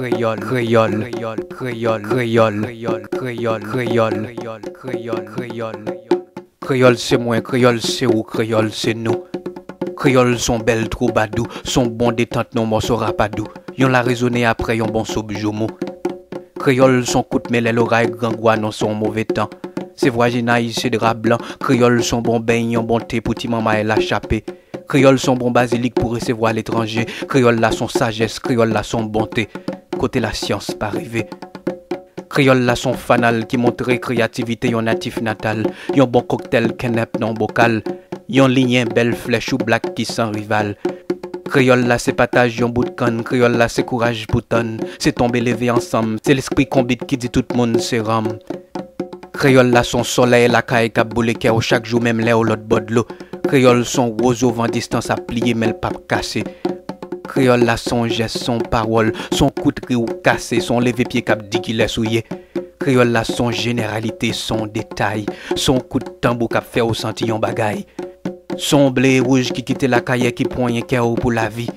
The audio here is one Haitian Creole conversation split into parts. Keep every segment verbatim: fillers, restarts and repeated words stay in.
Kreyòl, kreyòl, kreyòl, kreyòl, kreyòl, kreyòl, kreyòl, kreyòl, kreyòl, kreyòl, kreyòl. Kreyòl se mwen, kreyòl se ou, kreyòl se nou. Kreyòl se yon bèl twoubadou, se yon bon detant nan yon mòso rapadou. Yon larezone apre yon bon soup joumou. Kreyòl se yon kout men lè loray grangou anonse yon move tan. Se vwajinay, se dra blan. Kreyòl se yon bon beny, yon bon te pou ti manmay la chape. Kreyòl se yon bon bazilik pou resevwa letranje. Kreyòl la se yon sajès, kreyòl la se yon bonte. Kote lasyans pa rive. Kreyòl la se yon fanal ki montre kreyativite yon natif natal. Yon bon koktèl kenèp nan yon bokal. Yon linyen bèl flè choublak ki san rival. Kreyòl la se pataj yon bout kann, kreyòl la se kouraj pou tann, se tonbe leve ansanm, se lespri konbit ki di tout moun se ranm. Kreyòl la se yon solèy lakay k ap boule kè w chak jou, menm lè w lòt bò dlo. Kreyòl se yon wozo van distans ap pliye, men l p ap kase. Kreyòl la se yon jès, se yon pawòl, se yon kout ri ou kase, se yon leve pye k ap di kilès ou ye. Kreyòl la se yon jeneralite, se yon detay, se yon kout tanbou k ap fè w santi yon bagay. Se yon ble e wouj ki kite lakayè ki ponyen kè w pou lavi.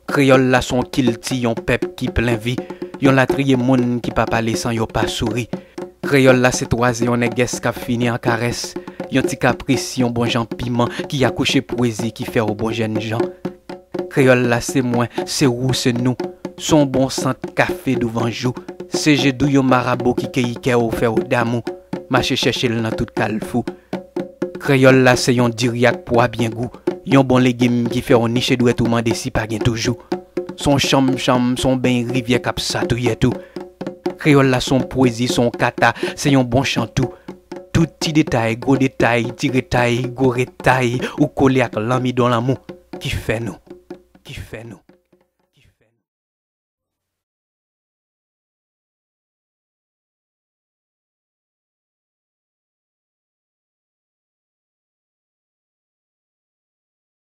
Kreyòl la se yon kilti, yon pèp ki plen vi, yon latriye moun ki pa pale san yo pa souri. Kreyòl la se twaze yon nègès k ap fini an karès, yon ti kapris, yon bon jan piman ki akouche pwezi ki fè w bon jènjan. Kreyòl la se mwen, se ou, se nou. Se yon bon sant kafe douvan jou. Se je dou yon marabou ki keyi kè w, fè w damou. Mache chèche l nan tout kalfou. Kreyòl la se yon diri ak pwa byen gou. Yon bon legim ki fè w niche dwèt ou mande si pa gen toujou. Se yon chanm chanm, se yon beny rivyè k ap satouye tou. Kreyòl la se yon pwezi, se yon kata, se yon bon chan tou. Tout ti detay, gwo detay, ti retay, gwo retay, ou kole ak lanmidon lanmou ki fè nou, ki fè nou.